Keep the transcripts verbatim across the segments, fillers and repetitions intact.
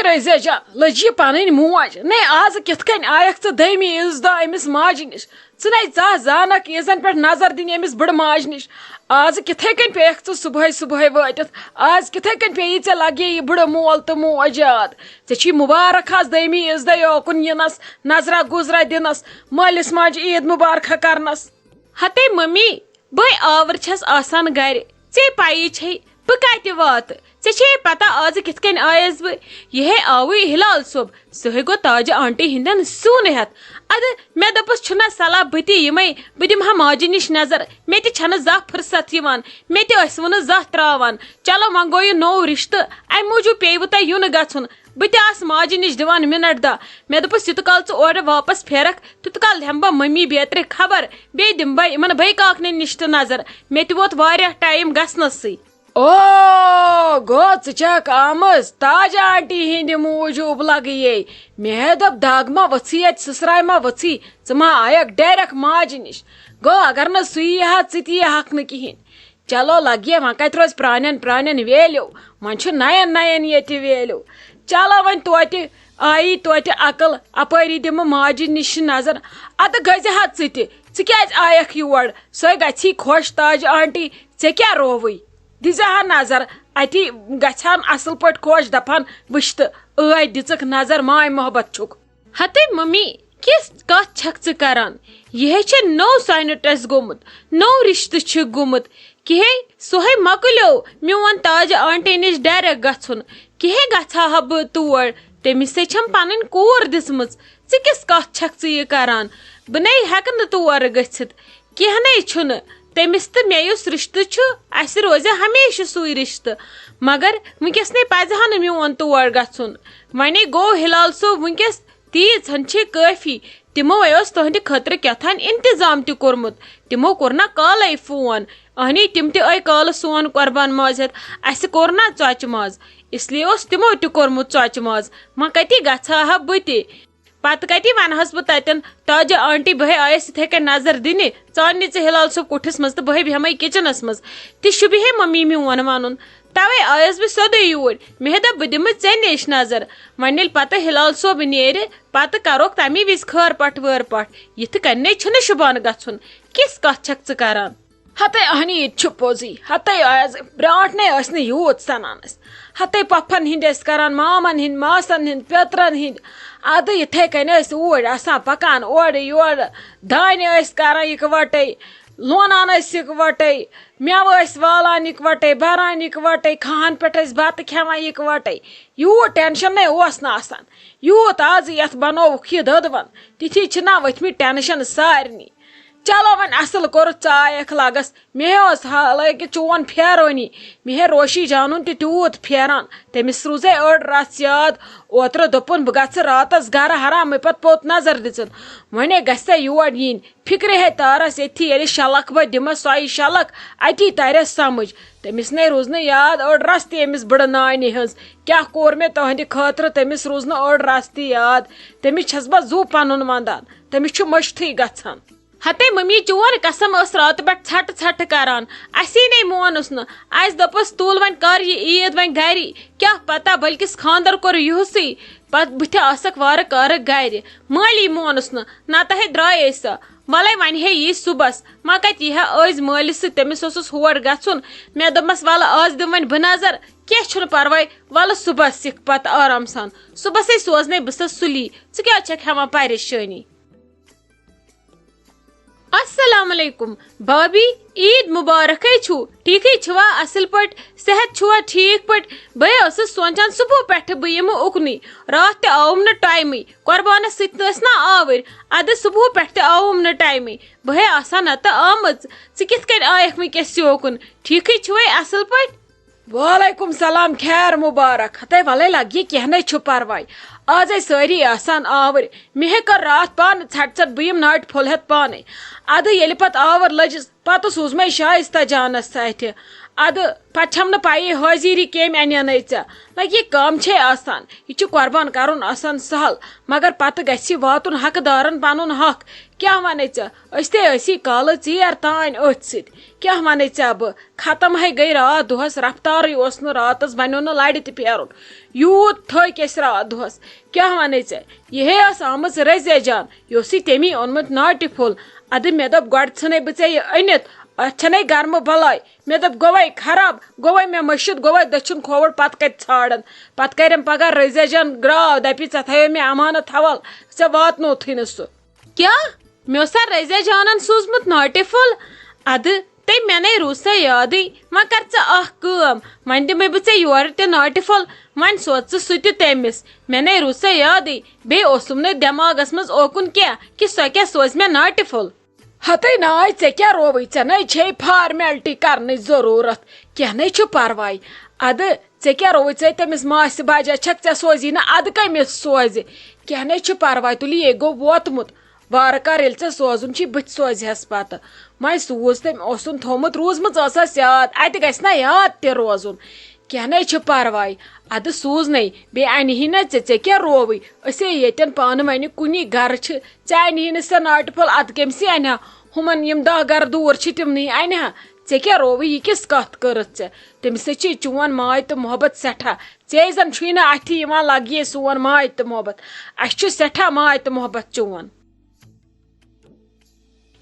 ہے زیجان، لٔج یہِ پنٕنۍ موج۔ نے، آز کِتھ کٔنۍ آیکھ ژٕ دٔیمہِ عیٖذ دۄہ أمِس ماجہِ نِش؟ ژٕ نے ژاہ زانکھ عیٖذن پٮ۪ٹھ نظر دِنہِ أمِس بٕڑٕ ماجہِ نِش۔ آز کِتھے کٔنۍ پیٚیکھ ژٕ صبحٲے صبحٲے وٲتِتھ۔ آز کِتھے کٔنۍ پیٚیی ژےٚ لگے یہِ بٕڑٕ مول تہٕ موج یاد۔ ژےٚ چھی مُبارک آز دٔیمہِ عیٖذ دۄہ یوکُن یِنس، نظرا گُزرا دِنس، مٲلِس ماجہِ عیٖد مُبارکہ کرنس۔ ہتے ممی، بٔے آوٕر چھَس آسان گرِ، ژےٚ پَیی چھے بہٕ کَتہِ واتہٕ۔ ژےٚ چھے پتہ آزٕ کِتھ کٔنۍ آیس بہٕ؟ یِہے آوٕے ہلال صٲب، سُہ ہے گوٚو تاجہِ آنٹی ہٕنٛدٮ۪ن سیُن ہٮ۪تھ۔ اَدٕ مےٚ دوٚپُس، چھُنہ صلاح بہٕ تہِ یِمے، بہٕ دِمہٕ ہا ماجہِ نِش نظر، مےٚ تہِ چھَنہٕ زانٛہہ فرصت یِوان، مےٚ تہِ ٲسوٕ نہٕ زانٛہہ ترٛاوان۔ چلو وۄنۍ گوٚو یہِ نوٚو رِشتہٕ، اَمہِ موٗجوٗب پیٚیہِ وٕ تۄہہِ یُنہٕ گژھُن۔ بہٕ تہِ آس ماجہِ نِش دِوان مِنٹ دَہ۔ مےٚ دوٚپُس، یوٗت کال ژٕ اورٕ واپس پھیرکھ، تیوٗت کال ہٮ۪مہٕ بہٕ مٔمی بیترِ خبر، بیٚیہِ دِمہٕ بہٕ یِمن بٲے کاکنٮ۪ن نِش تہِ نظر۔ مےٚ تہِ ووت واریاہ ٹایم گژھنَسٕے۔ او، گوٚو ژٕ چھکھ آمٕژ تاجہِ آنٹی ہِنٛدِ موٗجوٗب لگیے۔ مےٚ ہے دوٚپ، دگ ما ؤژھٕے اَتہِ، سٕسراے ما ؤژھٕے، ژٕ ما آیکھ ڈایریکٹ ماجہِ نِش؟ گوٚو اگر نہٕ سُہ یی ہا، ژٕ تہِ یی ہکھ نہٕ کِہیٖنۍ۔ چلو لگیے، وۄنۍ کتہِ روزِ پرانٮ۪ن پرانٮ۪ن ویلیو، وۄنۍ چھُ نین نین ییٚتہِ ویلیو۔ چلو وۄنۍ توتہِ آیی توتہِ عقل، اپٲری دِمہٕ ماجہِ نِش نظر۔ ادٕ گٔژھۍ ہا ژٕ تہِ، ژٕ کیازِ آیکھ یور؟ سۄے گژھی خۄش تاج آنٹی، ژےٚ کیٛاہ رووٕے؟ دِزِ ہا نظر، اتی گژھِ ہن اصل پٲٹھۍ خۄش، دپہن وٕچھ تہٕ ٲدۍ دِژٕکھ نظر، ماے محبت چھُکھ۔ ہتے ممی، کِژھ کتھ چھکھ ژٕ کران؟ یہِ ہے چھےٚ نوٚو سانہِ ٹرٛسٹ گوٚمُت، نوٚو رشتہٕ چھُ گوٚمُت۔ کِہے، سُہ ہے مۄکلیو میون تاجہِ آنٹی نِش ڈایریکٹ گژھُن۔ کِہے گژھٕ ہا بہٕ تور، تٔمِس ہے چھم پنٕنۍ کوٗر دِژمٕژ۔ ژٕ کِژھ کتھ چھکھ ژٕ یہِ کران؟ بہٕ نے ہٮ۪کہٕ نہٕ تور گٔژھِتھ۔ کینٛہہ نے چھُنہٕ، تٔمِس تہٕ مےٚ یُس رشتہٕ چھُ، اسہِ روزِ ہمیشہِ سُے رشتہٕ۔ مگر وٕنکیٚس نے پزِ ہا نہٕ میون تور گژھُن۔ وۄنۍ گوٚو ہلال صٲب وٕنکیٚس تیٖژ ہن چھے کٲفی۔ تِمو ہے اوس تُہنٛدِ خٲطرٕ کیٛاہ تام انتظام تہِ کوٚرمُت۔ تِمو کوٚر نہ کالے فون۔ اہنی، تِم تہِ ٲے کالہٕ سون قۄربان ماز ہٮ۪تھ۔ اسہِ کوٚر نہ ژۄچہِ ماز، اس لیے اوس تِمو تہِ کوٚرمُت ژۄچہِ ماز۔ وۄنۍ کتی گژھٕ ہا بہٕ تہِ؟ پتہٕ کتی ونہس بہٕ تتٮ۪ن، تاجہِ آنٹی، بہٕ ہے آیس یِتھے کٔنۍ نظر دِنہِ، ژٕ آن نہٕ ژٕ ہلال صٲب کُٹھِس منٛز تہٕ بہٕ ہے بیہمے کچنس منٛز۔ تہِ شوٗبہِ ہے ممی میون ونُن۔ توے آیس بہٕ سیوٚدُے یوٗرۍ۔ مےٚ ہے دوٚپ، بہٕ دِمہٕ ژےٚ نِش نظر۔ وۄنۍ ییٚلہِ پتہٕ ہلال صٲب نیرِ، پتہٕ کروکھ تمی وِزِ خٲر پٹھ وٲر پٹھ۔ یِتھٕ کٔنۍ نے چھُنہٕ شوٗبان گژھُن۔ کِژھ کتھ چھکھ ژٕ کران؟ ہتے اہنی، یہِ تہِ چھُ پوٚزُے۔ ہتے آیس برٛانٛٹھ نے ٲسۍ نہٕ یوٗت سنان أسۍ۔ ہتے پۄپھن ہٕنٛدۍ ٲسۍ کران، مامن ہٕنٛدۍ، ماسن ہٕنٛدۍ، پیٚترن ہٕنٛدۍ۔ ادٕ یِتھے کٔنۍ ٲسۍ اوٗرۍ آسان پکان اورٕ یورٕ۔ دانہِ ٲسۍ کران یِکوٹے، لونان ٲسۍ یِکوٹے، مٮ۪وٕ ٲسۍ والان یِکوٹے، بران یِکوٹے، کھاہن پٮ۪ٹھ ٲسۍ بتہٕ کھٮ۪وان یِکوٹے۔ یوٗت ٹینشن نے اوس نہٕ آسان، یوٗت آز یتھ بنووُکھ یہِ دٔدوَن۔ تِتھی چھِنہ ؤتھمٕتۍ ٹینشن سارنٕے۔ چلو وۄنۍ اصل کوٚرُتھ ژٕ آیکھ لگس۔ مےٚ اوس حالانکہِ چون پھیرٲنی، مےٚ ہے روشی جانُن تہِ تیوٗت پھیران۔ تٔمِس روٗزے أڑ رژھ یاد۔ اوترٕ دوٚپُن، بہٕ گژھٕ راتس گرٕ، حرامٕے پتہٕ پوٚت نظر دِژٕن۔ وۄنۍ ہے گژھِ سا یور یِنۍ۔ فکرِ ہے تارس ییٚتھی، ییٚلہِ شلکھ بہٕ دِمس سۄے شلکھ، اتی ترٮ۪س سمجھ۔ تٔمِس نے روٗز نہٕ یاد أڑ رژھ تہِ أمِس بٕڑٕ نانہِ ہٕنٛز۔ کیٛاہ کوٚر مےٚ تُہنٛدِ خٲطرٕ؟ تٔمِس روٗز نہٕ أڑ رژھ تہِ یاد۔ تٔمِس چھس بہٕ زُو پنُن ونٛدان۔ تٔمِس چھُ مٔشتھٕے گژھان۔ ہتے ممی، چون قسم ٲس راتہٕ پٮ۪ٹھ ژھٹہٕ ژھٹہٕ کران۔ اسی نے مونُس نہٕ۔ اسہِ دوٚپُس، تُل وۄنۍ کر یہِ عیٖد وۄنۍ گری۔ کیٛاہ پتہ، بلکِس خاندر کوٚر یِہُسٕے۔ پتہٕ بہٕ تہِ آسکھ وارٕ کارٕ گرِ۔ مٲلی مونُس نہٕ، نتہٕ ہے درٛایے سۄ۔ ولے وۄنۍ ہے یی صُبحس۔ ما کتہِ یی ہا أزۍ مٲلِس سۭتۍ، تٔمِس اوسُس ہور گژھُن۔ مےٚ دوٚپمس، ولہٕ آز دِمہٕ وۄنۍ بہٕ نظر۔ کینٛہہ چھُنہٕ پرواے، ولہٕ صُبحس یِکھ پتہٕ آرام سان۔ صُبحسے سوزنے بہٕ سۄ سُلی۔ ژٕ کیٛازِ چھکھ ہٮ۪وان پریشٲنی؟ السلام علیکم بابی، عید مبارک ہے چھو، ٹھیک ہے چھوا، اصل پٹ، صحت چھوا ٹھیک پٹ؟ بے اوسس سونچان صبح پٹھ بہ یمہ اکنی، رات تہ آوم نہ ٹائمے، قربانس سیت ٲس نا آور، ادٕ صبح پٹھ تہ آوم نہ ٹائمے، بہ ہے آسان نتہ آمژ، ژٕ کتھ کٔنۍ آیکھ ونکیس یوکُن، ٹھیک ہے چھوے اصل پٹ؟ وعلیکم سلام، خیر مبارک۔ ہتے ولے لگہِ، کینٛہہ نے چھُ پرواے۔ آز ٲسۍ سٲری آسان آوٕرۍ۔ مےٚ ہے کٔر راتھ پانہٕ ژھٹہٕ ژھٹہٕ، بہٕ یِمہٕ ناٹہِ پھوٚل ہٮ۪تھ پانَے۔ اَدٕ ییٚلہِ پَتہٕ آوُر لٔجِس، پَتہٕ سوٗز مےٚ شایستہ جانَس اَتھِ۔ اَدٕ پَتہٕ چھَم نہٕ پَیی حٲضیٖری کٔمۍ اَنینَے ژےٚ۔ نہ، یہِ کٲم چھے آسان، یہِ چھُ قۄربان کَرُن آسان سَہل، مگر پَتہٕ گژھِ واتُن حقہٕ دارَن پَنُن حق۔ کیٛاہ وَنَے ژےٚ؟ أسۍ تے ٲسی کالہٕ ژیر تانۍ أتھۍ سۭتۍ۔ کیٛاہ وَنَے ژےٚ بہٕ؟ ختم ہے گٔے راتھ دۄہس، رفتارٕے اوس نہٕ راتس، بنیو نہٕ لرِ تہِ پھیرُن۔ یوٗت تھٔکۍ أسۍ راتھ دۄہس۔ کیٛاہ وَنے ژےٚ؟ یہِ ہے ٲس آمٕژ رزیا جان، یہِ اوسُے تٔمی اوٚنمُت ناٹہِ پھوٚل۔ اَدٕ مےٚ دوٚپ، گۄڈٕ ژھٕنے بہٕ ژےٚ یہِ أنِتھ، اَتھ چھَنے گرمہٕ بلاے۔ مےٚ دوٚپ، گوٚوَے خراب، گوٚوَے مےٚ مٔشِتھ، گوٚوَے دٔچھُن کھووُر، پَتہٕ کَتہِ ژھانٛڈَن؟ پَتہٕ کَرٮ۪م پگاہ رزیا جان گرٛاو، دَپہِ، ژےٚ تھایو مےٚ امانت حوال، ژےٚ واتنوتھٕے نہٕ سُہ۔ کیٛاہ؟ مےٚ اوسا رزیا جانن سوٗزمُت ناٹہِ پھوٚل؟ اَدٕ تٔمۍ مےٚ نے روٗز سا یادٕے۔ وۄنۍ کر ژٕ اکھ کٲم، وۄنۍ دِمے بہٕ ژےٚ یورٕ تہِ ناٹہِ پھوٚل، وۄنۍ سوز ژٕ سُہ تہِ تٔمِس۔ مےٚ نے روٗز سا یادٕے، بیٚیہِ اوسُم نہٕ دٮ۪ماغس منٛز اوکُن کینٛہہ کہِ سۄ کیٛاہ سوزِ مےٚ ناٹہِ پھوٚل۔ ہتے ناے، ژےٚ کیٛاہ رووٕے؟ ژےٚ نے چھے فارمیلٹی کرنٕچ ضروٗرت، کینٛہہ نے چھُ پرواے۔ اَدٕ ژےٚ کیٛاہ رووٕے؟ ژےٚ تٔمِس ماسہِ بجا چھکھ، ژےٚ سوزی نہٕ، اَدٕ کٔمِس سوزِ؟ کینٛہہ نے چھُ پرواے، تُلی، یے گوٚو ووتمُت۔ وارٕ کارٕ ییٚلہِ ژےٚ سوزُن چھُے، بہٕ تہِ سوزِ ہس پتہٕ۔ وۄنۍ سوٗز تٔمۍ، اوسُن تھوٚومُت، روٗزمٕژ ٲسس یاد، اتہِ گژھِ نا یاد تہِ روزُن۔ کینٛہہ نے چھُ پرواے، ادٕ سوٗز نے، بیٚیہِ انہِ ہی نا ژےٚ، ژےٚ کیٛاہ رووٕے؟ أسے ییٚتٮ۪ن پانہٕ ونہِ کُنی گرٕ چھِ، ژےٚ انہِ ہی نہٕ سۄ ناٹہِ پھوٚل، ادٕ کٔمۍ سٕے انہِ ہا؟ ہُمن یِم دہ گرٕ دوٗر چھِ تِمنٕے انہِ ہا۔ ژےٚ کیٛاہ رووٕے؟ یہِ کِژھ کتھ کٔرٕتھ ژےٚ؟ تٔمِس سۭتۍ چھِ چون ماے تہٕ محبت سٮ۪ٹھاہ۔ ژےٚ زن چھُے نہٕ اتھِ یِوان لگہِ سون ماے تہٕ محبت۔ اسہِ چھُ سٮ۪ٹھاہ ماے تہٕ محبت چون۔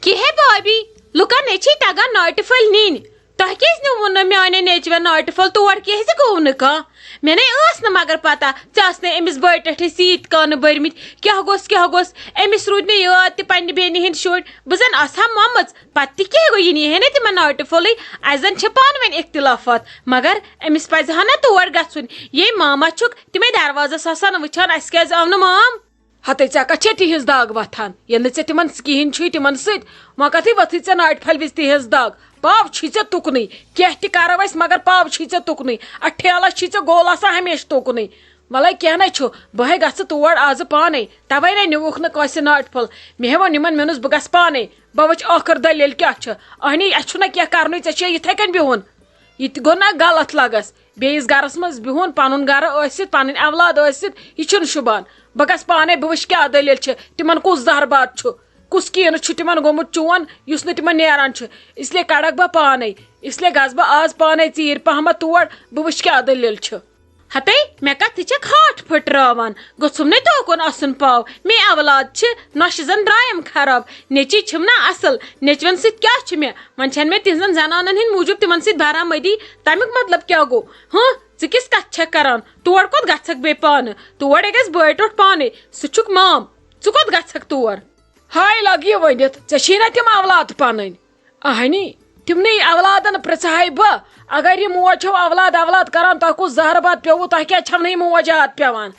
کہِ ہے بابی، لُکن نے چھے تگان ناٹہِ پھٔلۍ نِنۍ۔ تۄہہِ کیازِ نیوٗوٕ نہٕ میانٮ۪ن نیچوٮ۪ن ناٹہِ پھوٚل تور؟ کیازِ گوٚو نہٕ کانٛہہ؟ مےٚ نے ٲس نہٕ مگر پتہ ژےٚ ٲس نے أمِس بٲے ٹٮ۪ٹھِس سیٖتۍ کانہٕ بٔرمٕتۍ۔ کیٛاہ گوٚژھ، کیٛاہ گوٚژھ؟ أمِس روٗدۍ نہٕ یاد تہِ پننہِ بیٚنہِ ہٕنٛدۍ شُرۍ۔ بہٕ زن آسہٕ ہا مۄمٕژ، پتہٕ تہِ کیٛاہ گوٚو؟ یہِ نیہِ ہے نہٕ تِمن ناٹہِ پھوٚلٕے۔ اسہِ زن چھِ پانہٕ ؤنۍ اختلافات، مگر أمِس پزِ ہا نہ تور گژھُن۔ یے ماما چھُکھ تِمے دروازس آسان وٕچھان، اسہِ کیازِ آو نہٕ مام؟ ہتے ژےٚ کتھ چھےٚ تِہنٛز دگ وۄتھان؟ ییٚلہِ نہٕ ژےٚ تِمن کہیٖنۍ چھُے تِمن سۭتۍ، وۄنۍ کتھٕے وۄتھٕے ژےٚ ناٹہِ پھلہِ وِزِ تِہنٛز دگ؟ پاو چھی ژےٚ تُکنُے، کینٛہہ تہِ کرو أسۍ، مگر پاو چھی ژےٚ تُکنُے۔ اتھ ٹھیلس چھی ژےٚ گول آسان ہمیشہِ تُکنُے۔ ولے کینٛہہ نے چھُ، بہٕ ہے گژھٕ تور آزٕ پانے، توے نے نیوٗکھ نہٕ کٲنٛسہِ ناٹہِ پھوٚل۔ مےٚ ہے ووٚن یِمن، مےٚ ووٚنُس بہٕ گژھٕ پانے، بہٕ وٕچھٕ ٲخٕر دٔلیٖل کیٛاہ چھِ۔ اہنی، اسہِ چھُنہ کینٛہہ کرنُے، ژےٚ چھے یِتھے کٔنۍ بِہُن۔ یہِ تہِ گوٚو نہ غلط لگس؟ بیٚیِس گرس منٛز بِہُن، پنُن گرٕ ٲسِتھ، پنٕنۍ اولاد ٲسِتھ، یہِ چھُنہٕ شوٗبان۔ بہٕ گژھٕ پانے، بہٕ وٕچھٕ کیٛاہ دٔلیٖل چھِ، تِمن کُس زہر باد چھُ، کُس کینہٕ چھُ تِمن گوٚمُت چون، یُس نہٕ تِمن نیران چھُ۔ اس لیے کڑکھ بہٕ پانے، اس لیے گژھٕ بہٕ آز پانے ژیٖرۍ پہمتھ تور، بہٕ وٕچھٕ کیٛاہ دٔلیٖل چھِ۔ ہتے، مےٚ کتھ ژٕ چھکھ ہاٹھ پھٕٹراوان؟ گوٚژھُم نے توکُن آسُن پاو۔ مے اولاد چھِ، نۄشہِ زن درٛایم خراب، نیٚچی چھِم نا اصل، نیٚچوٮ۪ن سۭتۍ کیٛاہ چھُ مےٚ؟ وۄنۍ چھنہٕ مےٚ تِہنٛزن زنانن ہٕنٛدۍ موٗجوٗب تِمن سۭتۍ برآمدی، تمیُک مطلب کیٛاہ گوٚو؟ ہاں، ژٕ کِژھ کتھ چھکھ کران؟ تور کوٚت گژھکھ بیٚیہِ پانہٕ؟ تور ہے گژھِ بٲے ٹوٹھ پانے، سُہ چھُکھ مام، ژٕ کوٚت گژھکھ تور؟ ہاے لگ یہِ ؤنِتھ، ژےٚ چھی نا تِم اولاد پنٕنۍ؟ اہنی، تِمنٕے اولادن پرژھہے بہٕ، اگر یہِ موج چھو اولاد اولاد کران، تۄہہِ کُس زہر باد پیووُ، تۄہہِ کیازِ چھو نہٕ یہِ موج یاد پیوان؟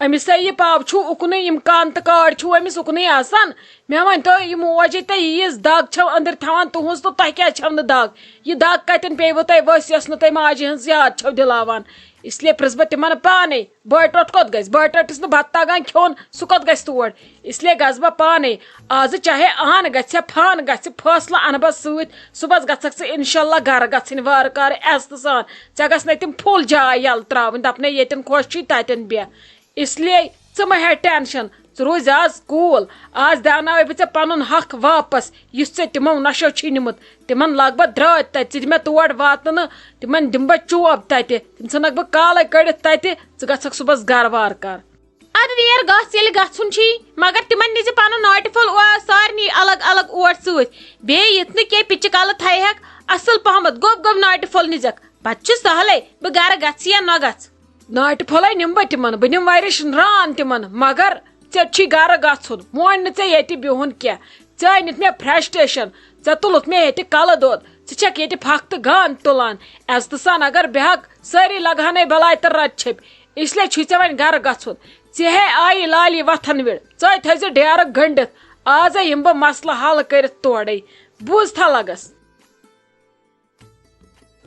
أمِس ہے یہِ پاو چھُو اُکنُے، یِم کان تہٕ کاڈ چھُو أمِس اُکنُے آسان۔ مےٚ ؤنۍ تو، یہِ موج یہِ تۄہہِ ییٖژ دگ چھو أنٛدٕرۍ تھاوان، تُہنٛز تہٕ تۄہہِ کیازِ چھو نہٕ دگ؟ یہِ دگ کتٮ۪ن پیٚیوٕ تۄہہِ ؤسۍ، یۄس نہٕ تۄہہِ ماجہِ ہٕنٛز یاد چھو دِلاوان؟ اس لیے پرژھ بہٕ تِمن پانے، بٲے ٹوٹھ کوٚت گژھِ؟ بٲے ٹوٹھِس نہٕ بتہٕ تگان کھیوٚن، سُہ کوٚت گژھِ تور؟ اس لیے گژھٕ بہٕ پانے۔ آزٕ چاہے آن گژھِ، پھان گژھِ، فٲصلہٕ انہٕ بہٕ سۭتۍ۔ صُبحس گژھکھ ژٕ انشاءاللہ گرٕ گژھٕنۍ وارٕ کارٕ عزتہٕ سان۔ ژےٚ گژھِ نَے تِم پھُل جاے یلہٕ ترٛاوٕنۍ، دپنے ییٚتٮ۪ن خۄش چھُے تتٮ۪ن بیٚہہ۔ اس لیے ژٕ مہ ہےٚ ٹینشن، ژٕ روٗزِ آز cool۔ آز دیاوناوے بہٕ ژےٚ پنُن حق واپس، یُس ژےٚ تِمو نشو چھی نیومُت۔ تِمن لاگہٕ بہٕ درٛاتۍ تتہِ، ژٕ دِ مےٚ تور واتنہٕ، تِمن دِمہٕ بہٕ چوب تتہِ، تِم ژھٕنکھ بہٕ کالے کٔڑِتھ تتہِ، ژٕ گژھکھ صُبحس گرٕ وارٕ کار۔ ادٕ نیر گژھ، ییٚلہِ گژھُن چھی، مگر تِمن نِزِ پنُن ناٹہِ پھوٚل او-، سارنٕے الگ الگ اور سۭتۍ۔ بیٚیہِ یِتھ نہٕ کینٛہہ، پِچہِ کلہٕ تھایہکھ اصل پہمتھ، گوٚب گوٚب ناٹہِ پھوٚل نِزکھ۔ پتہٕ چھُ سہلے، بہٕ گرٕ گژھٕ یا نہ گژھٕ۔ ناٹہِ پھوٚلے نِمہٕ بہٕ تِمن، بہٕ نِمہٕ واریاہ ران تِمن، مگر ژےٚ چھی گرٕ گژھُن، مونۍ نہٕ ژےٚ ییٚتہِ بِہُن کینٛہہ۔ ژےٚ أنِتھ مےٚ frustration، ژےٚ تُلُتھ مےٚ ییٚتہِ کلہٕ دود، ژٕ چھکھ ییٚتہِ پھکھ تہٕ گان تُلان۔ عزتہٕ سان اگر بیٚہکھ، سٲری لگہنے بلاے تہٕ رتہٕ چھٔپۍ۔ اس لیے چھُے ژےٚ وۄنۍ گرٕ گژھُن۔ ژےٚ ہے آیی لالی وتھن وِڑ، ژے تھٲیزِ ڈیرٕ گٔنڈِتھ۔ آزے یِمہٕ بہٕ مسلہٕ حل کٔرِتھ تورے۔ بوٗزتھا لگس؟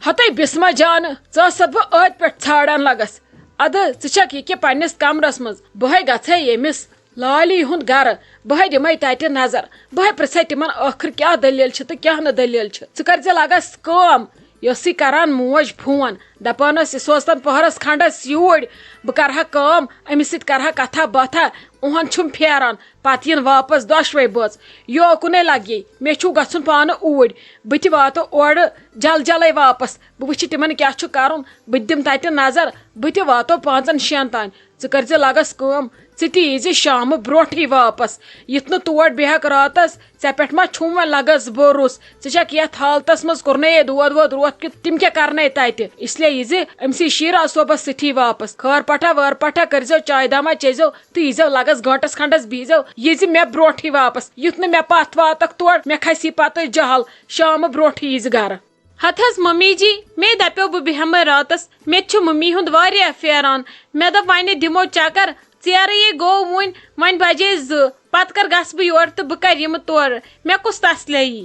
ہتے بسمہ جانہٕ، ژٕ ٲسَتھ بہٕ أتھۍ پٮ۪ٹھ ژھانڈان لگس۔ ادٕ ژٕ چھکھ یہِ کہِ پننِس کمرس منٛز، بہٕ ہے گژھے ییٚمِس لالی ہُنٛد گرٕ، بہٕ ہے دِمے تتہِ نظر، بہٕ ہے پرژھے تِمن ٲخٕر کیٛاہ دٔلیٖل چھِ تہٕ کیٛاہ نہٕ دٔلیٖل چھِ۔ ژٕ کٔرۍ زِ لگس کٲم، یہِ ٲسٕے کران موج فون، دپان ٲس یہِ سوزتن پٔہرس کھنڈس یوٗرۍ، بہٕ کرٕ ہا کٲم، أمِس سۭتۍ کرٕ ہا کتھا باتھا، اُہن چھُم پھیران، پتہٕ یِن واپس دۄشوے بٲژ۔ یہِ اوکُنے لگہِ، مےٚ چھُو گژھُن پانہٕ اوٗرۍ، بہٕ تہِ واتہٕ اورٕ جل جلے واپس، بہٕ وٕچھِ تِمن کیٛاہ چھُ کرُن، بہٕ تہِ دِمہٕ تتہِ نظر، بہٕ تہِ واتو پانٛژن شٮ۪ن تام۔ ژٕ کٔرۍ زِ لگس کٲم، ژٕ تہِ یی زِ شامہٕ برونٹھٕے واپس، یُتھ نہٕ تور بیہکھ راتس، ژےٚ پٮ۪ٹھ ما چھُم وۄنۍ لگس بروسہٕ؟ ژٕ چھکھ یتھ حالتس منٛز کوٚرنے یہِ دود وود روتھ کیُتھ، تِم کیٛاہ کرنے تتہِ؟ اس لیے یی زِ أمۍ سٕے شیرا صٲبس سۭتی واپس۔ خٲر پٹھا وٲر پٹھا کٔرۍ زیو، چاے دامہ چیٚزیو تہٕ یی زیو لگس گٲنٹس کھنڈس بِہۍ زیو، یی زِ مےٚ برونٹھٕے واپس، یُتھ نہٕ مےٚ پتھ واتکھ تور، مےٚ کھسی پتہٕ جہل، شامہٕ برونٹھٕے یی زِ گرٕ۔ ہتہٕ حظ ممی جی، مے دپیو بہٕ بیہمے راتس، مےٚ تہِ چھُ ممی ہُنٛد واریاہ پھیران۔ مےٚ دوٚپ وۄنۍ دِمو چکر، ژیرٕ یے گوٚو وُنۍ، وۄنۍ بجے زٕ، پتہٕ کر گژھٕ بہٕ یورٕ تہٕ بہٕ کر یِمہٕ تورٕ، مےٚ کُس تسلے یی؟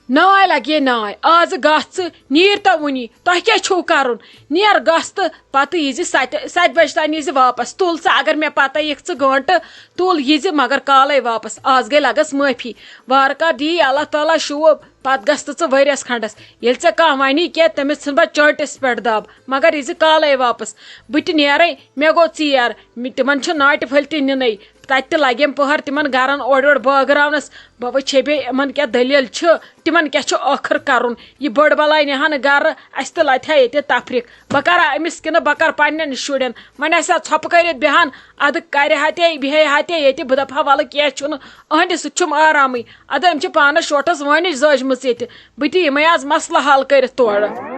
ناے لگے ناے، آزٕ گژھ ژٕ، نیر تو وُنی، تۄہہِ کیٛاہ چھُو کرُن؟ نیر گژھ تہٕ پتہٕ یی زِ ستہِ، ستہِ بجہِ تام یی زِ واپس۔ تُل ژٕ، اگر مےٚ پتہ یِکھ ژٕ گٲنٹہٕ، تُل یی زِ مگر کالے واپس، آز گٔے لگس معٲفی۔ وارٕ کار دی اللہ تعالیٰ شوٗب، پتہٕ گژھ تہٕ ژٕ ؤریس کھنڈس۔ ییٚلہِ ژےٚ کانٛہہ ونی کینٛہہ، تٔمِس ژھٕن بہٕ چٲنٛٹِس پٮ۪ٹھ دب، مگر یہِ زِ کالے واپس۔ بہٕ تہِ نیرے، مےٚ گوٚو ژیر، مےٚ، تِمن چھُ ناٹہِ پھٔلۍ تہِ نِنَے۔ تتہِ تہِ لگیم پٔہر تِمن گرن اورٕ یورٕ بٲگراونس۔ بہٕ وٕچھے بیٚیہِ یِمن کیٛاہ دٔلیٖل چھِ، تِمن کیٛاہ چھُ ٲخٕر کرُن۔ یہِ بٔڑ بلاے نِہن گرٕ، اسہِ تہِ لتہِ ہا ییٚتہِ تفریٖق۔ بہٕ کرا أمِس کِنہٕ بہٕ کرٕ پننٮ۪ن شُرٮ۪ن؟ وۄنۍ آسہِ ہا ژھۄپہٕ کٔرِتھ بیہان، ادٕ کرِ ہا تہِ، بیہہِ ہا تہِ ییٚتہِ۔ بہٕ دپہٕ ہا ولہٕ کینٛہہ چھُنہٕ، أہنٛدِ سۭتۍ چھُم آرامٕے۔ ادٕ أمۍ چھِ پانس شوٹس وٲنِج زٲجمٕژ ییٚتہِ، بہٕ تہِ یِمے آز مسلہٕ حل کٔرِتھ تورٕ۔